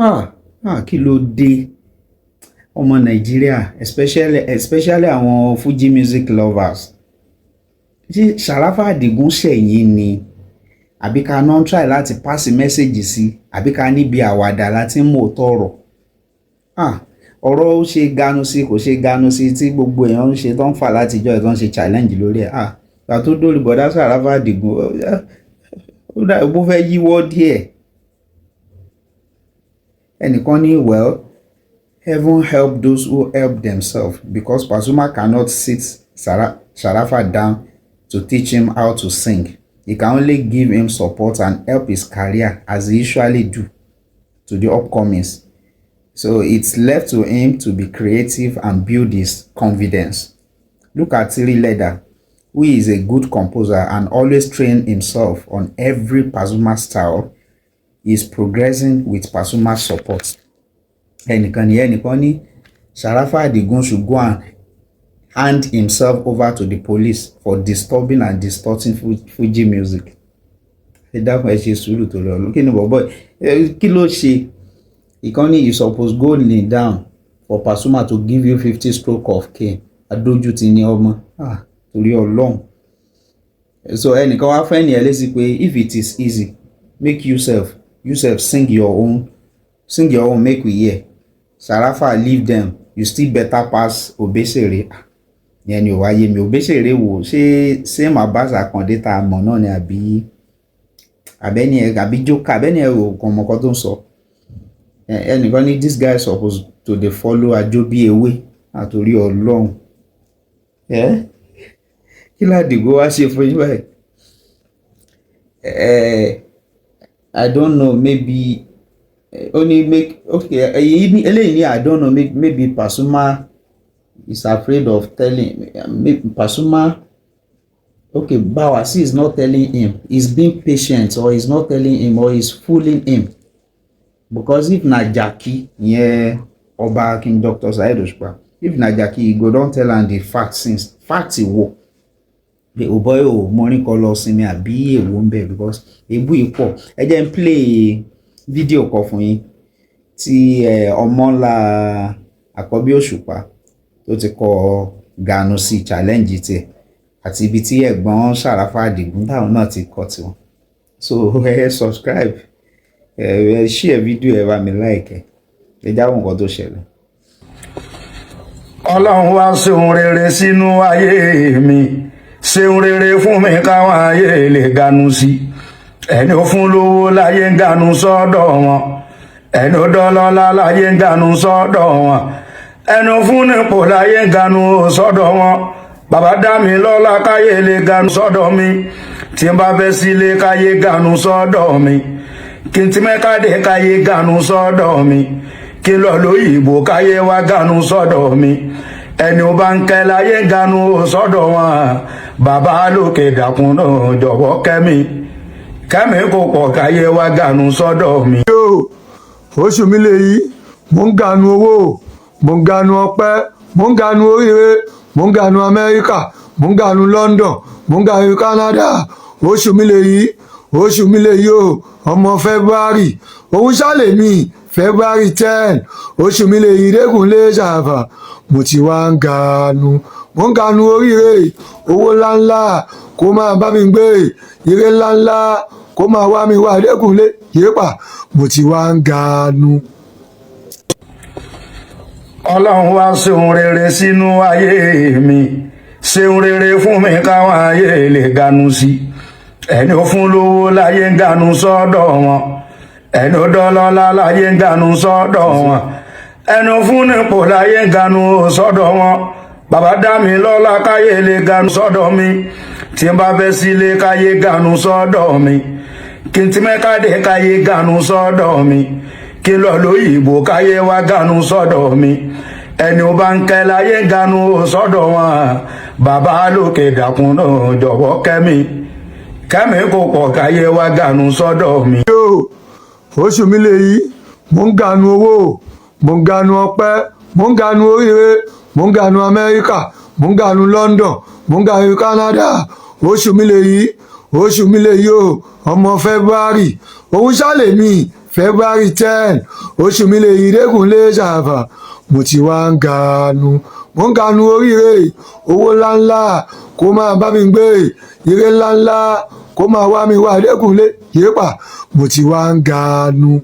Ah ah, kí ló dé, ọmọ Nàìjíríà, especially àwọn Fuji music lovers? Ṣé Sharafa Adigun ṣẹ̀yìn ni, àbí ká náà try láti pass message sí, àbí ká níbi àwàdà láti mú òótọ́ ọ̀rọ̀? Ah, ọ̀rọ̀ ó ṣe ganu sí, kò ṣe ganu sí, tí gbogbo èèyàn ń ṣe tó ń fà látijọ́ ẹ̀, tó ń ṣe challenge lórí ẹ̀. Ah, ìgbà tó dórí bọ̀dá Sharafa Adigun, ó dà bó fẹ́ yíwọ́ díẹ̀. Ẹnìkan ní, "Well, heaven help those who help themselves, because Pasuma cannot sit Sharafa down to teach him how to sing. He can only give him support and help his career as he usually do to the upcomings. So it's left to him to be creative and build his confidence. Look at Tiri Leather, who is a good composer and always train himself on every Pasuma style. He is progressing with Pasuma support." Ẹnìkan ní, ẹnìkan ní, "Sharafa Adigun should go and hand himself over to the police for disturbing and distorting Fuji music." Ẹ dákun, ẹ ṣe sùúrù tó lọ. Kí ni bọ̀bọ̀, kí ló ṣe? Ìkan ní, "You suppose go kneel down for Pasuma to give you 50 stroke of cane." Adójútì ní ọmọ. Ah, torí Ọlọ́run. So ẹnìkan wá fẹ́ nìyẹn lésì pé, "If it is easy, make you sef sing your own, make we hear. Sharafa, leave them, you still better pass Obesere." Yẹn ni ò wá yé mi. Obesere wò, ṣé same Abbas Akande tá a mọ̀ náà ni, àbí àbẹ́ni ẹ̀, àbí jókà, àbẹ́ni ẹ̀ ò kàn mọ̀kọ́ tó ń sọ? Ẹnìkan ní, "This guy suppose to dey follow Ajóbíewé." Àtòrí Ọlọ́run, ẹ kí ládìgbò wá ṣe fún yín báyìí? Ẹ, I don't know, maybe ó ní make, okay, eléyìí ní, "I don't know, maybe Pasuma is afraid of telling maybe Pasuma." Okay, Bawasi is not telling him, he's being patient, or he's not telling him, or he's fooling him, because if na Jackie, ìyẹn ọba King Dr. Saheed Òṣùpá, if na Jackie, he go don tell am the fact since. Fact wo pé ò bọ́ ò mọrin kọ lọ sinmi, àbí èwo ń bẹ̀? Because èébú yìí pọ̀. Ẹ jẹ́ n play fídíò kan fún yín tí ọmọ ńlá àkọ́bí Òṣùpá tó ti kọ ganu sí challenge tiẹ̀, àti ibi tí ẹ̀gbọ́n Sharafa Àdìgún táwọn náà ti kọ tiwọn. So ẹ subscribe, ẹ share fídíò, ẹ bá mi like, ẹ jáwọ́ nǹkan tó ṣẹlẹ̀. Ọlọ́run wá ṣeun rere sínú ayé mi, ṣeun rere fún mi káwọn ayé lè ganu sí. Ẹni ó fún lówó láyé ń ganu sọ́dọ̀ wọn, ẹni ó dọ́lọ́lá láyé ń ganu sọ́dọ̀ wọn, ẹni ó fún nípò láyé ń ganu sọ́dọ̀ wọn. Bàbá dá mi lọ́lá káyé lè ganu sọ́dọ̀ mi. Tí n bá fẹ́ sílé, káyé ganu sọ́dọ̀ mi. Kí n ti mẹ́kàdé, káyé ganu sọ́dọ̀ mi. Kí n lọ lóyìnbó, káyé wá ganu sọ́dọ̀ mi. Ẹni ó bá ń kẹ́ láyé ganu sọ́dọ̀ wọn. Bàbá lókè, dákun náà, jọ̀wọ́ kẹ́mi, kẹ́mi kò pọ̀, káyé wá ganu sọ́dọ̀ mi. Oṣù mi lè yí, mò ń ganu owó, mò ń ganu ọpẹ́, mò ń ganu oríire, mò ń ganu Amẹ́ríkà, mò ń ganu London, mò ń ganu Canada. Oṣù mi lè yí, oṣù mi lè yí o. Ọmọ February òun ṣàlè mi, February 10, oṣù mi lè yí. Dẹ́kunlé Ṣàfà, mo ti wá ń ganu, mò ń ganu oríire. Owó ńláńlá kó máa bá mi gbé, ire ńláńlá kó máa wá mi wá. Dẹ́kunlé yéèpà, mo ti wá ń ganu. Ọlọ́run wá ṣeun rere sínú ayé mi, ṣeun rere fún mi káwọn ayé lè ganu sí. Ẹni ó fún lówó láyé ń ganu sọ́dọ̀ wọn, ẹni ó dọ́lọ́lá láyé ń ganu sọ́dọ̀ wọn, ẹni ó fún nípò láyé ń ganu sọ́dọ̀ wọn. Bàbá dá mi lọ́lá káyé lè ganu sọ́dọ̀ mi. Tí n bá fẹ́ sílé, káyé ganu sọ́dọ̀ mi. Kí n ti mẹ́kàdé, káyé ganu sọ́dọ̀ mi. Kí n lọ lóyìnbó, káyé wá ganu sọ́dọ̀ mi. Ẹni ó bá ń kẹ́ láyé ganu sọ́dọ̀ wọn. Bàbá lókè, dákun náà, jọ̀wọ́ kẹ́mi, kẹ́mi kò pọ̀, káyé wá ganu sọ́dọ̀ mi. Oṣù mi lè yí, mò ń ganu owó, mò ń ganu ọpẹ́, mò ń ganu oríire, mò ń ganu Amẹ́ríkà, mò ń ganu London, mò ń ganu Canada. Oṣù mi lè yí, oṣù mi lè yí o. Ọmọ February òun ṣàlè mi. February 10, oṣù mi lè yí Dékúnlé Ṣàràfà. Mo ti wá ń ganu, mo ń ganu oríire, owó ńláńlá kó máa bá mi gbé, ire ńláńlá kó máa wá mi wá. Dékúnlé yéèpà, mo ti wá ń ganu.